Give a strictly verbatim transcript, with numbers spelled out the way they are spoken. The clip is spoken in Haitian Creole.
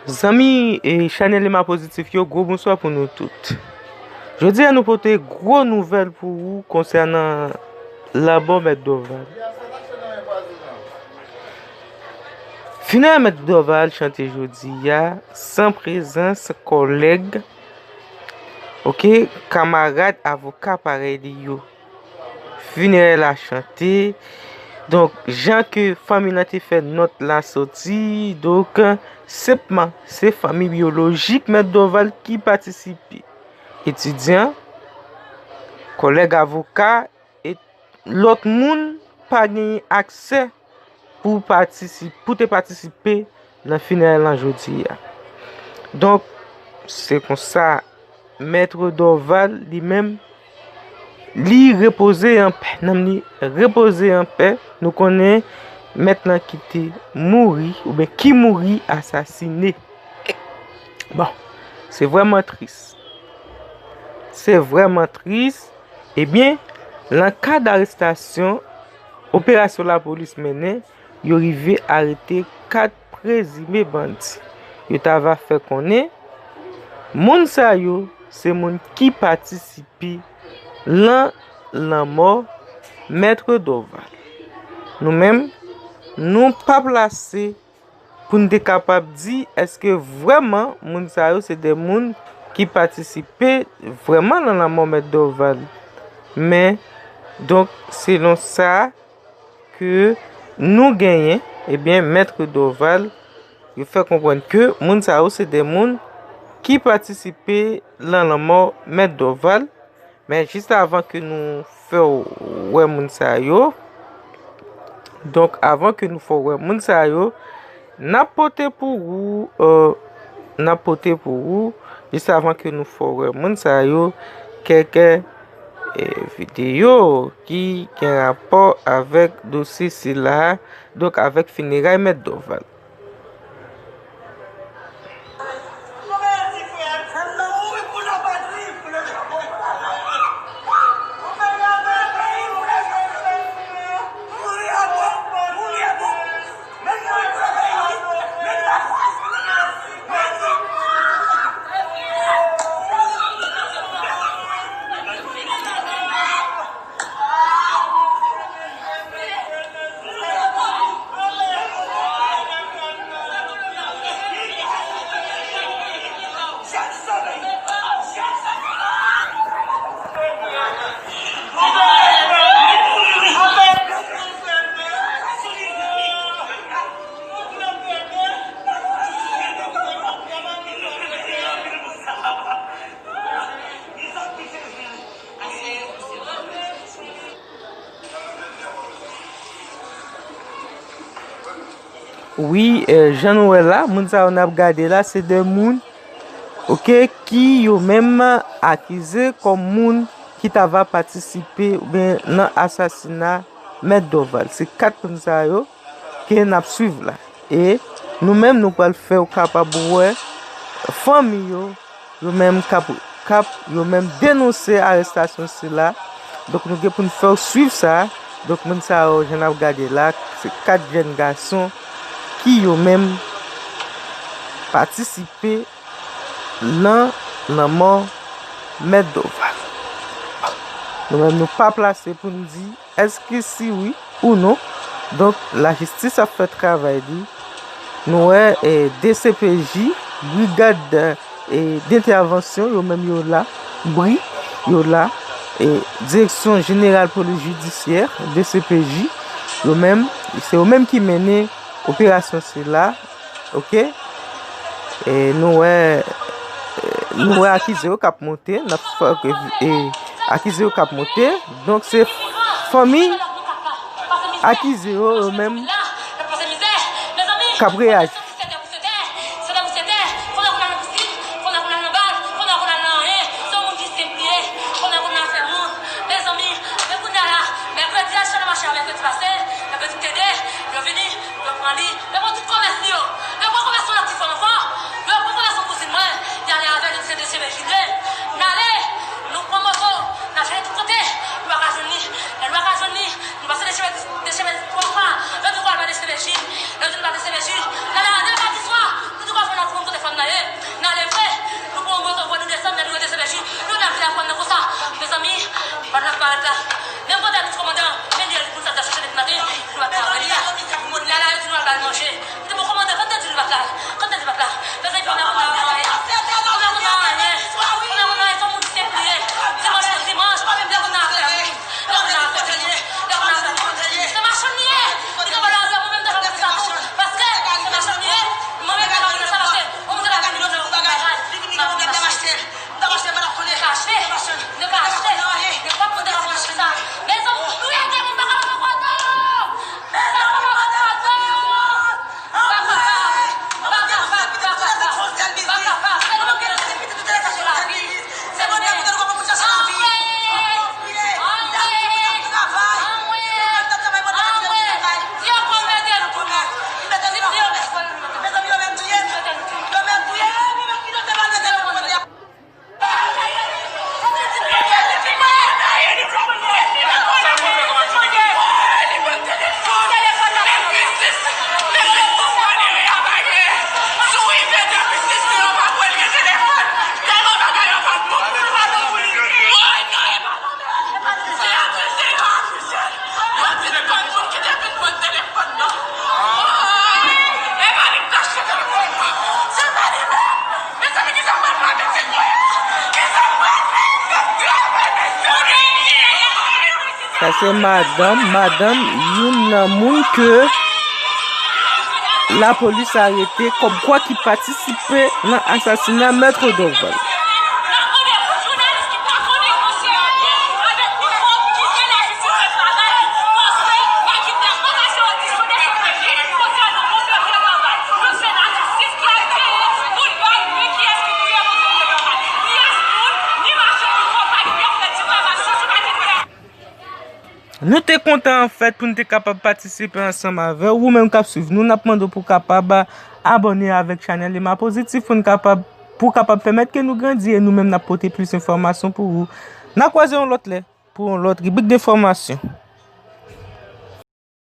Zanmi e chanèl Ema Pozitif yo, gwo bonswa pou nou tout. Jodi a nou pote gwo nouvèl pou ou konsènan lanmò Mèt Dorval. Finalman, Mèt Dorval chante jodi a san prezans kòlèg, oke, kamarad avoka parèy li yo. Finerè la chante. Donk, jan ke fanmi lan te fè nòt la soti, donk, senpman, se fanmi byolojik Mèt Dorval ki patisipe. Etidyan, kòlèg avoka, e lòt moun pa genyen aksè pou patisi-, pou te patisipe nan finerè lan jodi a. Donk, se konsa, Mèt Dorval, li menm, li repoze an pè. Nanm li repoze an pè. Nou konnen mèt lan ki te mouri, oubyen ki mouri asasine. Bon, se vrèman tris. Se vrèman tris. Ebyen, nan kad arestasyon, operasyon lapolis mennen, yo rive arete kat prezime bandi. Yo ta va fè konnen moun sa yo se moun ki patisipe lan lanmò Mèt Dorval. Nou menm, nou pa plase pou n te kapab di èske vrèman moun sa yo se de moun ki patisipe vrèman nan lanmò Mèt Dorval. Men, donk, selon sa ke nou genyen, ebyen, Mèt Dorval, yo fè konprann ke moun sa yo se de moun ki patisipe lan lanmò Mèt Dorval. Men jis avan ke nou fè w wè moun sa yo, donk, avan ke nou fè w wè moun sa yo, n ap pote pou ou, euh, n ap pote pou ou, jis avan ke nou fè w wè moun sa yo, kèk, eh, videyo ki gen rapò avèk dosye sila, donk, avèk fineray Mèt Dorval. Wi, eh, jan nou wè la, moun sa yo n ap gade la, se de moun, oke, ki yo menm akize kòm moun ki ta va patisipe oubyen nan asasina Mèt Dorval. Se kat moun sa yo ke n ap swiv la. E nou menm, nou pral fè w kapab wè fanmi yo, yo menm k ap, k ap, yo menm denonse arestasyon sila. Donk, nou gen pou n fè w swiv sa. Donk, moun sa yo, jan n ap gade la, se kat jèn gason ki yo menm patisipe nan lanmò Mèt Dorval. Nou menm, nou pa plase pou n di èske si wi ou non. Donk, lajistis ap fè travay li. Nou wè, eh, D C P J, Brigad, eh, d'Intervention, yo menm yo la, bri, yo la, eh, Direction Générale Police Judiciaire, D C P J, yo menm, se yo menm ki mennen operasyon sila, oke? E nou wè, nou wè akize yo k ap monte, n ap fè ke, e, akize yo k ap monte. Donk, se fanmi akize yo, yo menm k ap reyaji. Yo pran komès yon lòt ti fanm ankò. Yo pran komès yon kouzin mwen. Y ale avè l, se de semèn jilye. N ale, nou pran moto, n al chache tout kote. Nou pa ka jwenn li. Lè nou pa ka jwenn li, nou pase de semèn, de semèn twa fwa. Yo di nou al ba de semèn jil. Yo di nou ba de semèn jil. N ale avè Se madanm, madanm youn nan moun ke lapolis arete kòmkwa ki patisipe nan asasina Mèt Dorval. Nou te kontan anfèt pou n te kapab patisipe ansanm avè w. Ou menm k ap swiv nou, n ap mande w pou w kapab abòne avèk chanèl Ema Pozitif pou n kapab, pou w kapab pèmèt ke nou grandi e nou menm n ap pote plis enfòmasyon pou ou. N a kwaze yon lòt lè pou yon lòt ribrik de enfòmasyon.